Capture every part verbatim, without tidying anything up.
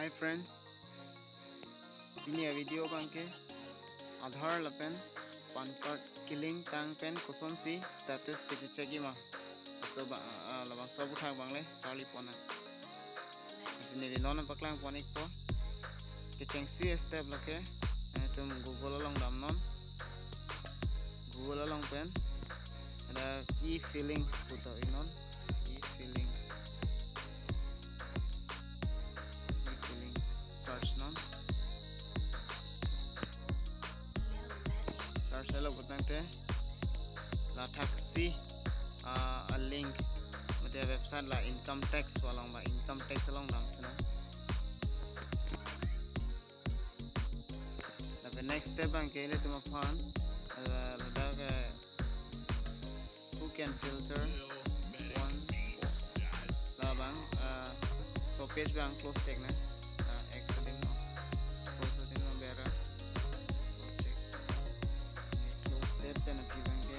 Friends, pini a-video abangke Aadhaar lapen PAN card ke-link tang pen kosonsi status kechecheck-i ma, laso ba, ah, labangso aputhak abang le charli pon nang. Lasi neli non nangpaklang pon-ikpo. Kechengsi step lake, eh, itum Google along damnon. Google along pen ada e-filings pu ta-iknon. E-filings. E-filings. Search non. Search lo putangte la thaksi, ah, a-link mate website la income tax pu along ba, income tax along damthu nang. Lapen next step abangke ilitum aphan, eh, ladak, eh, who can filter one, labang, eh, laso page abang close check nang. Ah, X adim non. Close adim non, bera. Close check. Close det pen aphi abangke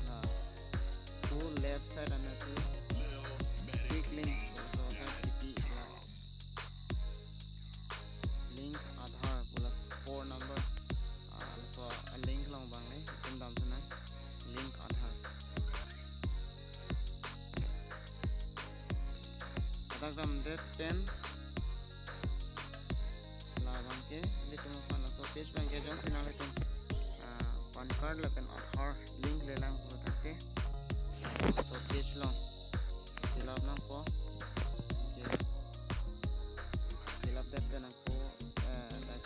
la, to left side anat ke quick link, laso side kipi la link Aadhaar pu la phone number, ah, laso a-link along abang le itum damthu nang, link Aadhaar. Ladak damdet pen labangke ilitum aphan laso page abangke jongsi nanglitum, ah, PAN card lapen Aadhaar link lelang putangte laso page along fill up nangpo. Okay. Fill up det pen nangpo, eh, dak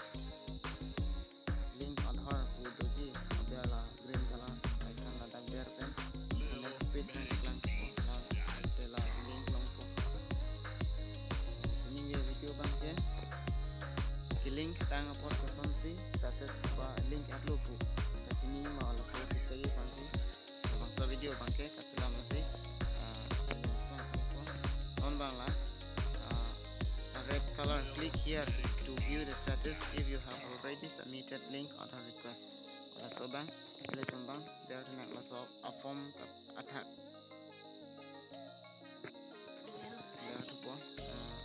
link Aadhaar pu doji, aber la green color icon ladak ber pen next page nangcheklang po, la te la link longpo. Pini a-video abangke ke-link tang apot kosonsi status ba link-etlo pu kachini ma, laso checheck-i aphansi labangso video abangke kachelang nangji. Ah, non abang la, ah, red color, click here to view the status if you have already submitted link Aadhaar request. Laso abang, ilitum abang berthu nang, laso a-form athak berthupo. Ah,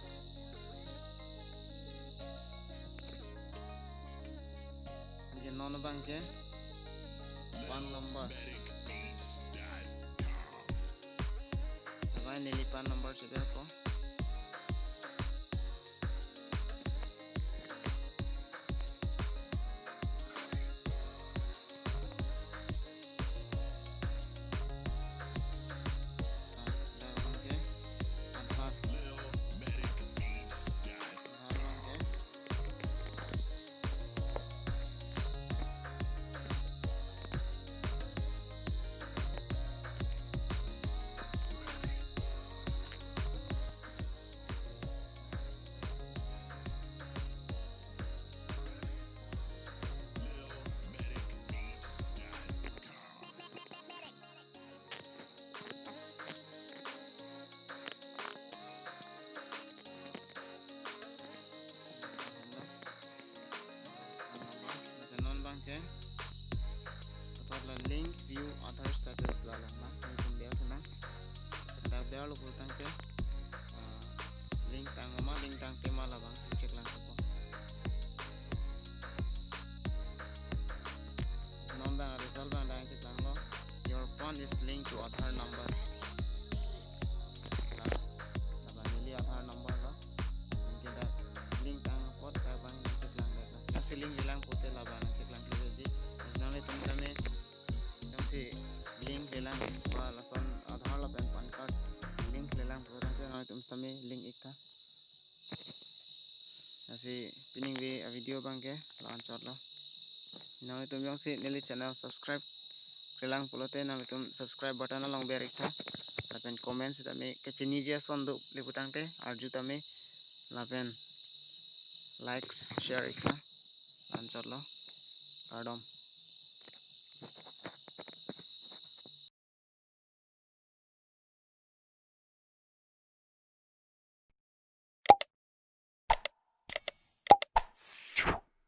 anke non abangke PAN number. Dabai neli PAN number cheberpo. Non abangke apot la link view Aadhaar status pu la long nang, nelitum berthu nang. Dak berlo putangte, ah, link tang ma, link tangte ma labang cheklangpo. Non abang result abang dak cheklanglo. Your PAN is linked to Aadhaar number. La, labang neli Aadhaar number lo. Anke dak link tang apot dak abang nangcheklang det lo. Jongsi link lelang pute labang nangcheklang kle ji. Nanglitum tame jongsi link lelang ba lason Aadhaar lapen PAN card link lelang putangte nanglitum tame link-ik tha. Lasi piningve a-video abangke la-anchotlo. Nanglitum jongsi neli channel subscribe-kle lang pulote nanglitum subscribe button along ber-ik tha. Lapen comment sitame kachiniji ason do le putangte arju tame, lapen like share-ik tha. La-anchotlo. Kardom.